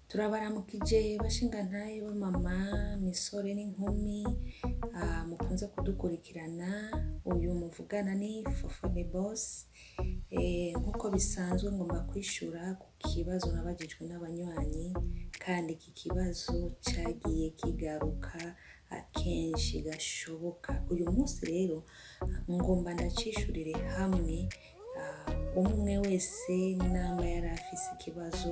Turabaramukije bashingantahe, b'amama, misore n'inkumi mukunze kudukurikirana. Uyu muvugana ni Fofo the Boss. Nkuko bisanzwe, ngomba kwishura ku kibazo nabajijwe n'abanywanyi, kandi iki kibazo cagiye kigaruka akenshi gashoboka. Uyu munsi rero ngomba ndacishurire hamwe umwe wese namba yari afise ikibazo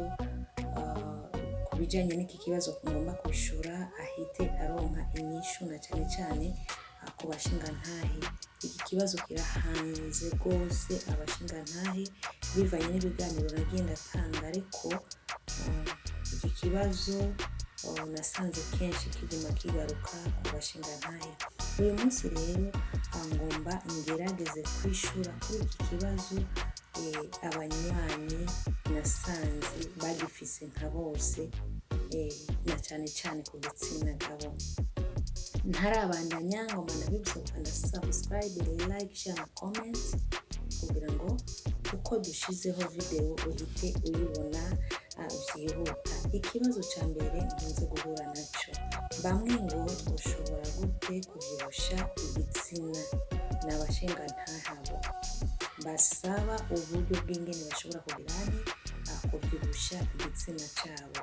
ku bijanye n'iki kibazo ngomba kwishura, ahite aronka inyishu, na cane cane ku bashingantahe. Iki kibazo kirahanze rwose abashingantahe bivanye n'ibiganiro nagiye ndatanga, ariko iki kibazo nasanze kenshi kiguma kigaruka ku bashingantahe. Uyu munsi rero ngomba ngerageze kwishura kuri iki kibazo abanywanyi nasanze bagifise nka bose, na cane cane ku gitsina gabo. Ntarabandanya, ngomba ndabibutsa gukanda subscribe, like, share na comment kugira ngo uko dushizeho video uhite uyibona vyihuta. Ikibazo ca mbere nkunze guhura naco, bamwe ngo ushobora gute kuvyibusha igitsina? Ni abashingantahe abo basaba uburyo bw'ingene bashobora kugira ane kuvyibusha igitsina cabo.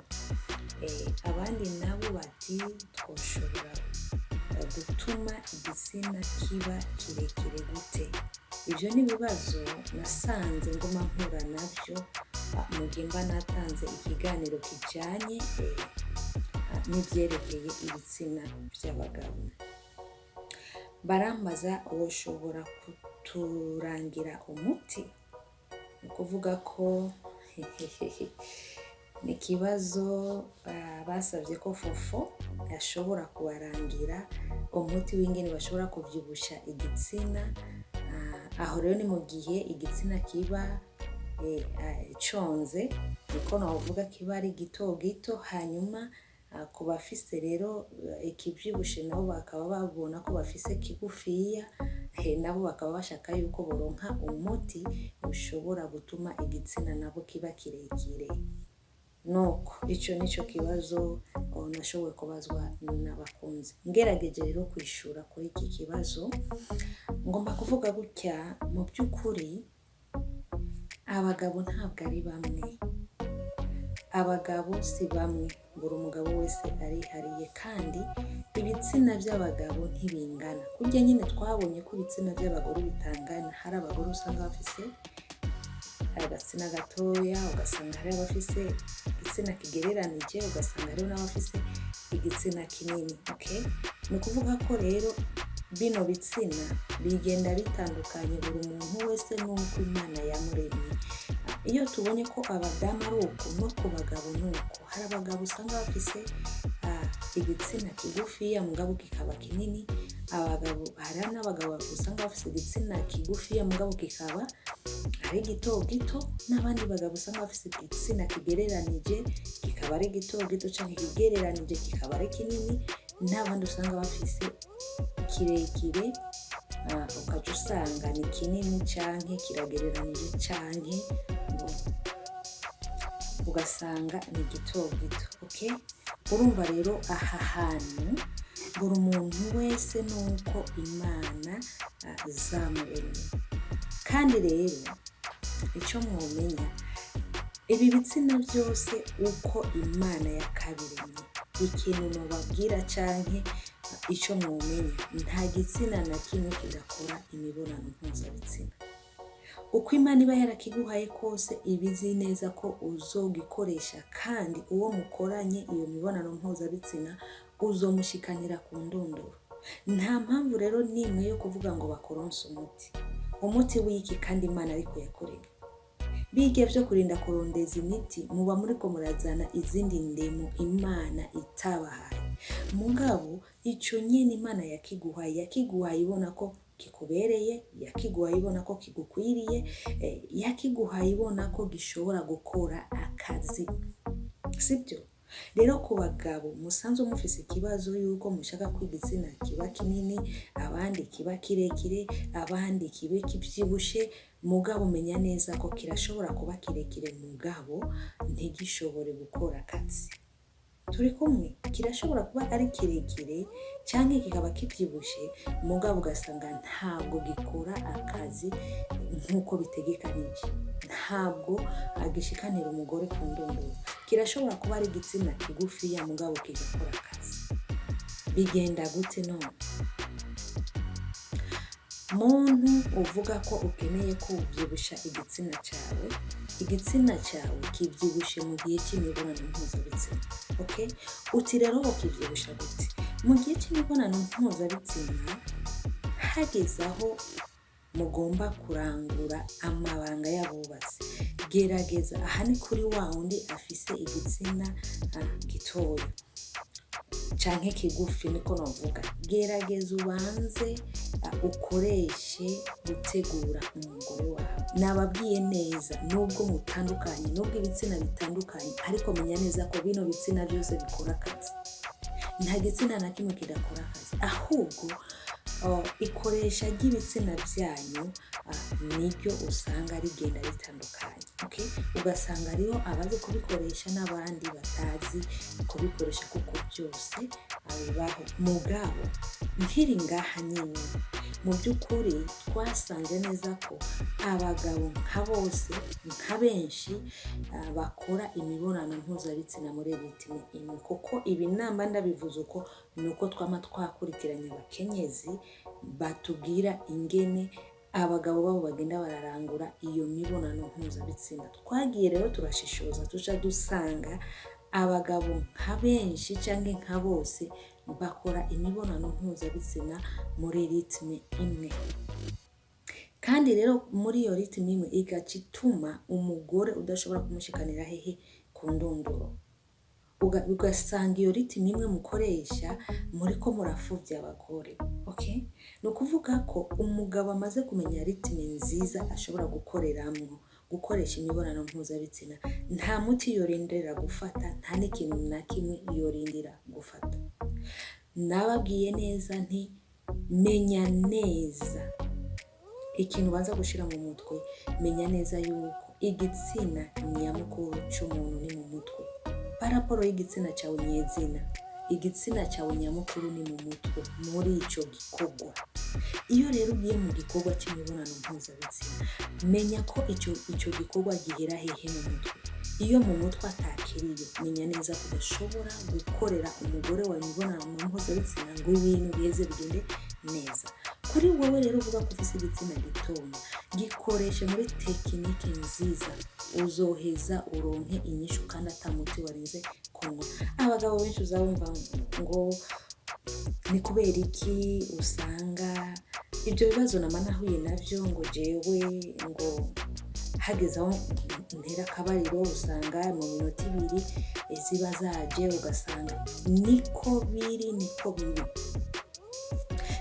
Abandi nabo bati twoshobora gutuma igitsina kiba kirekire gute? Ivyo ni ibibazo nasanze nguma mpura navyo mu gihe mba natanze ikiganiro kijanye n'ivyerekeye ibitsina vy'abagabo. Barambaza: woshobora kuturangira umuti? Ni ukuvuga ko ni ikibazo basabye ko Fofo ashobora kubarangira umuti w'ingene bashobora kuvyibusha igitsina. Aho rero ni mu gihe igitsina kiba conze, niko novuga, kiba ari gito gito. Hanyuma ku bafise rero ikivyibushe, nabo bakaba babona ko bafise kigufiya, nabo bakaba bashaka yuko boronka umuti ushobora gutuma igitsina nabo kiba kirekire. Nuko ico nico kibazo nashoboye kubazwa n'abakunzi. Ngerageje rero kwishura kuri iki kibazo, ngomba kuvuga gutya: mu by'ukuri abagabo ntabwo ari bamwe, abagabo si bamwe, buri umugabo wese arihariye, kandi ibitsina by'abagabo ntibingana. Kurya nyine twabonye ko ibitsina by'abagore bitangana, hari abagore usanga bafise agatsina gatoya, ugasanga hari abafise igitsina kigereranije, ugasanga hariho n'abafise igitsina kinini. Okay, ni ukuvuga ko rero bino bitsina bigenda bitandukanye, buri muntu wese n'uko Imana yamuremye. Iyo tubonye ko abadamu ari uko, no ku bagabo ni uko. Hari abagabo usanga bafise igitsina kigufiya mugabo kikaba kinini, abagabo, hari n'abagabo usanga bafise igitsina kigufiya mugabo kikaba ari gito gito, n'abandi bagabo usanga bafise igitsina kigereranije kikaba ari gito gito canke kigereranije kikaba ari kinini, n'abandi usanga bafise kirekire, ukaca usanga ni kinini canke kiragereranije canke ngo ugasanga ni gito gito. Okay, urumva rero aha hantu buri muntu wese nuko Imana zamuremye. Kandi rero icyo mwomenya, ibi bitsina byose uko Imana yakabiremye, ikintu nobabwira canke icyo mwomenya, nta gitsina na kimwe kidakora imibonano mpuzabitsina. Uko Imana iba yarakiguhaye kose, iba izi neza ko uzogikoresha, kandi uwo mukoranye iyo mibonano mpuzabitsina uzomushikanira ku ndunduro. Nta mpamvu rero n'imwe yo kuvuga ngo bakoronse umuti. Umuti w'iki kandi Imana ariko yakoreye? Bijya byo kurinda kurondeza imiti, muba muriko murazana izindi ndemo Imana itabahaye. Mugabo ico nyene Imana yakiguhaye, yakiguhaye ibona ko kikubereye, yakiguhaye ibona ko kigukwiriye, yakiguhaye ibona ko gishobora gukora akazi, sibyo? Rero ku bagabo musanzwe mufise ikibazo yuko mushaka ko igitsina kiba kinini, abandi kiba kirekire, abandi kibe kivyibushe, mugabo menya neza ko kirashobora kuba kirekire mugabo ntigishobore gukora akazi. Turi kumwe? Kirashobora kuba ari kirekire canke kikaba kivyibushe, mugabo ugasanga ntabwo gikora akazi nk'uko bitegekanije, ntabwo agishikanira umugore ku ndunduro. Kirashobora kuba ari igitsina kigufiya, mugabo kigakora akazi. Bigenda gute none? Muntu uvuga ko ukeneye ko uvyibusha igitsina cawe, igitsina cawe kivyibushe mu gihe c'imibonano mpuzabitsina, okay? Uti rero wokivyibusha gute? Mu gihe c'imibonano mpuzabitsina, hageze aho mugomba kurangura amabanga y'abubatsi, gerageza, aha ni kuri wa wundi afise igitsina gitoya canke kigufi, niko novuga, gerageza ubanze ukoreshe gutegura umugore wawe. Nababwiye neza, nubwo mutandukanye, nubwo ibitsina bitandukanye, ariko menya neza ko bino bitsina byose bikora akazi. Nta gitsina na kimwe kidakora akazi, ahubwo ikoresha ry'ibitsina byanyu niryo usanga rigenda ritandukanye, okay? Ugasanga hariho abazi kubikoresha n'abandi batazi kubikoresha, kuko byose bibaho. Mugabo nkiri ngaha nyine, mu by'ukuri twasanze neza ko abagabo nka bose, nka benshi, bakora imibonano mpuzabitsina muri rythme imwe. Kuko ibi namba ndabivuze uko, ni uko twama twakurikiranye abakenyezi batubwira ingene abagabo babo bagenda bararangura iyo mibonano mpuzabitsina. Twagiye rero turashishoza, tuca dusanga abagabo nka benshi canke nka bose bakora imibonano mpuzabitsina muri rythme imwe. Kandi rero muri iyo rythme imwe igaca ituma umugore udashobora kumushikanira hehe? Ku ndunduro. Ugasanga iyo rythme imwe mukoresha muriko murafuvya abagore, okay? Ni ukuvuga ko umugabo amaze kumenya rythme nziza ashobora gukoreramwo, gukoresha imibonano mpuzabitsina, nta muti yorindira gufata, nta n'ikintu na kimwe yorindira gufata. Nababwiye neza nti menya neza ikintu ubanza gushira mu mutwe, menya neza yuko igitsina nyamukuru c'umuntu ni mu mutwe. Par rapport y'igitsina cawe nyezina, igitsina cyawe nyamukuru ni mu mutwe muri ico gikorwa. Iyo rero ugiye mu gikorwa cy'imibonano mpuzabitsina, menya ko ico gikorwa gihera hehe? Mu mutwe. Iyo mu mutwe atakiriyo, menya neza ko udashobora gukorera umugore wawe imibonano mpuzabitsina ngo ibintu biheze bigende neza. Kuri wowe rero uvuga ko ufise igitsina gitonya, gikoreshe muri technique nziza, uzoheza uronke inyishu kandi ata muti warinze kunywa. Abagabo benshi uzabumva ngo ni kubera iki usanga ibyo bibazo nama nahuye nabyo, ngo jewe ngo hageze aho ntera akabariro usanga mu minota 2 ziba zaje. Ugasanga niko biri, niko biri.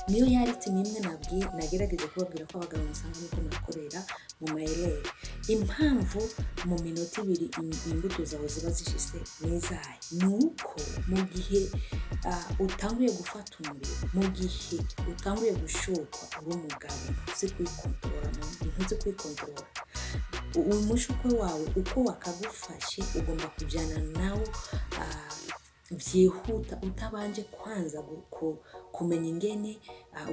Niyo ya rythme imwe nabwiye, nagerageje kubabwira ko abagabo musanga niko murakorera mu mayerere. Impamvu mu minota 2 imbuto zawe ziba zishise n'izahe? Ni uko mu gihe utanguye gufata umuriro, mu gihe utanguye gushukwa uri umugabo, ntuzi kwikontorora, ntuzi kwikontorora. Umushukwe wawe uko wakagufashe ugomba kujyana nawo byihuta, utabanje kwanza kumenya ingene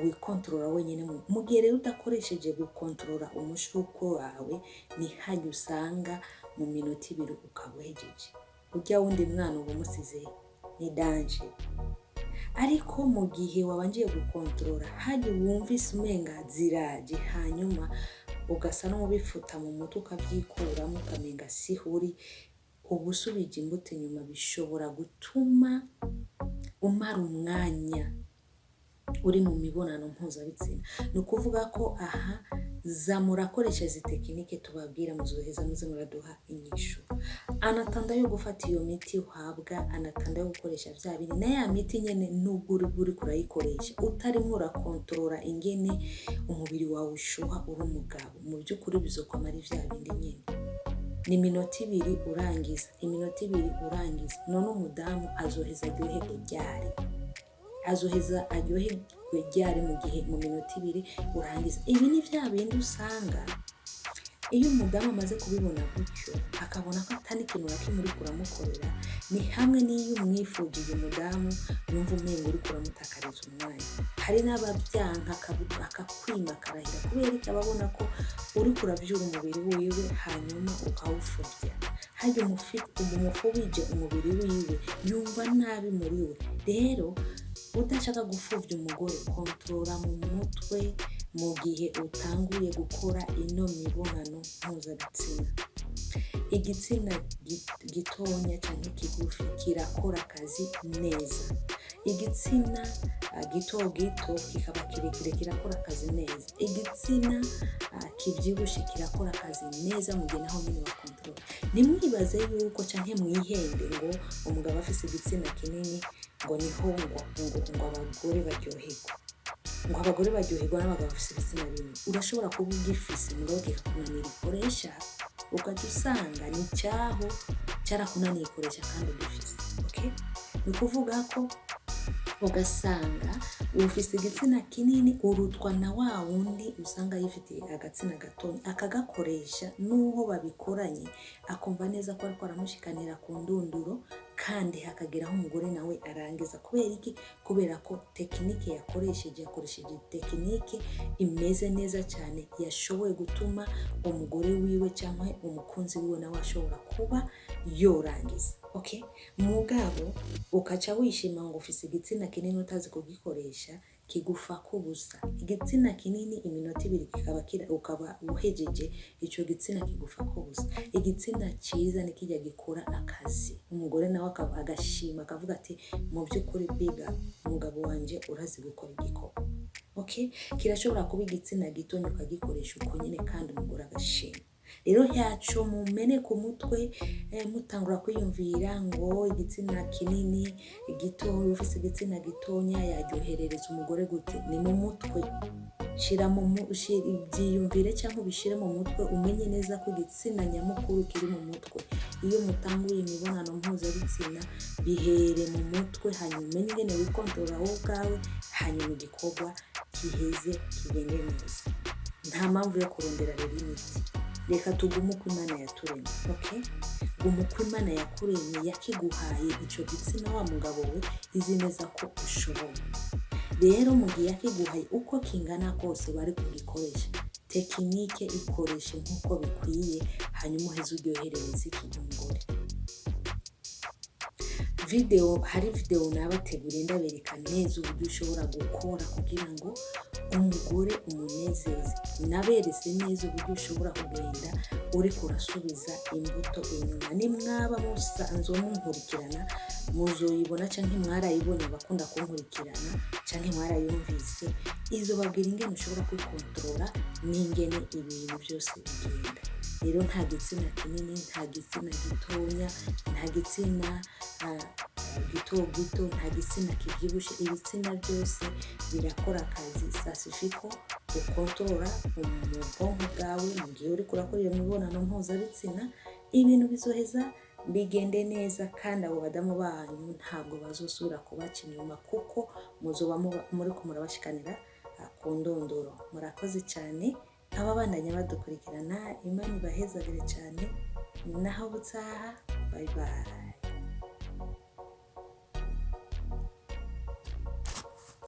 wikontorora wenyine. Mu gihe rero udakoresheje gukontorora umushuko wawe, ni hajya usanga mu minota 2 ukaba uhejeje. Ujya wundi mwana uba umusize, ni danger. Ariko mu gihe wabanjiye gukontorora, hajya wumvise umenga ziraje, hanyuma ugasa n'ubifuta mu mutwe, ukabyikuramo, ukamenga siho uri, uba usubije imbuto inyuma. Bishobora gutuma umara umwanya uri mu mibonano mpuzabitsina. Ni ukuvuga ko aha za murakoresha izi technique tubabwira, muzoheza muze muraduha inyishu. En attendant yo gufata iyo miti uhabwa, en attendant yo gukoresha bya bindi na ya miti nyene, nubwo uri kurayikoresha utarimo urakontorora ingene umubiri wawe ushuha uri umugabo, mu by'ukuri bizokwama ari vya bindi nyene, ni iminota 2 urangiza, iminota 2 urangiza. None umudamu azoheza aryoherwe ryari? Azoheza aryoherwe ryari mu gihe mu minota 2 urangiza? Ibi ni vya bindi usanga iyo umudamu amaze kubibona gutyo, akabona ko atari ikintu na kimwe uriko uramukorera, Ni hamwe n'iyo umwifujije umudamu, yumva umengo uriko uramutakariza umwanya. Hari n'abavyanka, akakwima, akarahira. Kubera iki? Ababona ko uriko uravyura umubiri wiwe, hanyuma ukawufuvya. Harya umufubije umubiri wiwe, yumva nabi muri we. Rero udashaka gupfuvya umugore, contrôla mu mutwe mu gihe utanguye gukora ino mibonano mpuzabitsina. Igitsina gitonya canke kigufi kirakora akazi neza, igitsina gito gito kikaba kirekire kirakora akazi neza, igitsina kivyibushe kirakora akazi neza mu gihe naho nyene wa contrôla. Ntimwibaze yuko canke mwihende ngo umugabo afise igitsina kinini ngo niho ngo abagore baryoherwa, ngo abagore baryoherwa n'abagabo bafise ibitsina binini. Urashobora kuba ugifise, mugabo kikakunanira ikoresha, ugaca usanga ni cyaho cyarakunaniye ikoresha kandi ugifise. Okay, ni ukuvuga ko ugasanga ufise igitsina kinini, urutwa na wa wundi usanga yifitiye agatsina gatonya, akagakoresha, n'uwo babikoranye akumva neza ko ariko aramushikanira ku ndunduro, kandi hakageraho umugore nawe arangiza. Kubera iki? Kubera ko technique yakoresheje technique imeze neza cyane, yashoboye gutuma umugore wiwe cyangwa umukunzi wiwe nawe ashobora kuba yorangiza. Okay, mugabo ukaca wishima ngo ufise igitsina kinini utazi kugikoresha, kigufa kubusa. Igitsina kinini, iminota 2 kikaba ukaba uhejeje, ico gitsina kigufa kubusa. Igitsina ciza ni kijya gikora akazi, umugore nawe agashima, akavuga ati: "Mu by'ukuri, big up, umugabo wanje, urazi gukora igikorwa." Okay, kirashobora kuba igitsina gito, ukagikoresha uko nyine, kandi umugore agashima. Rero ntaco mumene ku mutwe, mutangura kwiyumvira ngo igitsina kinini, gito, ufise igitsina gitonya yaryoherereza umugore gute. Ni mu mutwe. Shira mu ibyiyumvire cyangwa ubishire mu mutwe, umenye neza ko igitsina nyamukuru kiri mu mutwe. Iyo mutanguye imibonano mpuzabitsina, bihere mu mutwe, hanyuma umenye ingene wi contrôla wowe ubwawe, hanyuma igikorwa giheze kigende neza. Nta mpamvu yo kurondera rero imiti. Reka tugume uko Imana yaturemye. Okay, guma uko Imana yakuremye, yakiguhaye ico gitsina, wa mugabo we, izi neza ko ushoboye. Rero mu gihe yakiguhaye, uko kingana kose bari kugikoresha, technique ikoreshe nk'uko bikwiye, hanyuma uheze uryoherereze iki umugore. Video, hari video nabateguriye, ndabereka neza uburyo ushobora gukora kugira ngo umugore umunezeze. Naberetse neza uburyo ushobora kugenda uriko urasubiza imbuto inyuma. Nimwaba musanzwe munkurikirana, muzoyibona, canke mwarayibonye abakunda kunkurikirana, canke mwarayumvise. Izo babwira ingene ushobora kwi contrôla n'ingene ibintu byose bigenda. Rero nta gitsina kinini, nta gitsina gitonya, nta gitsina gito gito, nta gitsina kibyibushe, ibitsina byose birakora akazi. Ça suffit ko u contrôla mu bwonko bwawe mu gihe uriko urakora iyo mibonano mpuzabitsina, ibintu bizoheza bigende neza, kandi abo badamu banyu ntabwo bazosubira kubaca inyuma, kuko muzoba muriko murabashikanira ku ndunduro. Murakoze cyane ababandanya badukurikirana. Imana ibahezagire cyane. Naho butaha, bye bye.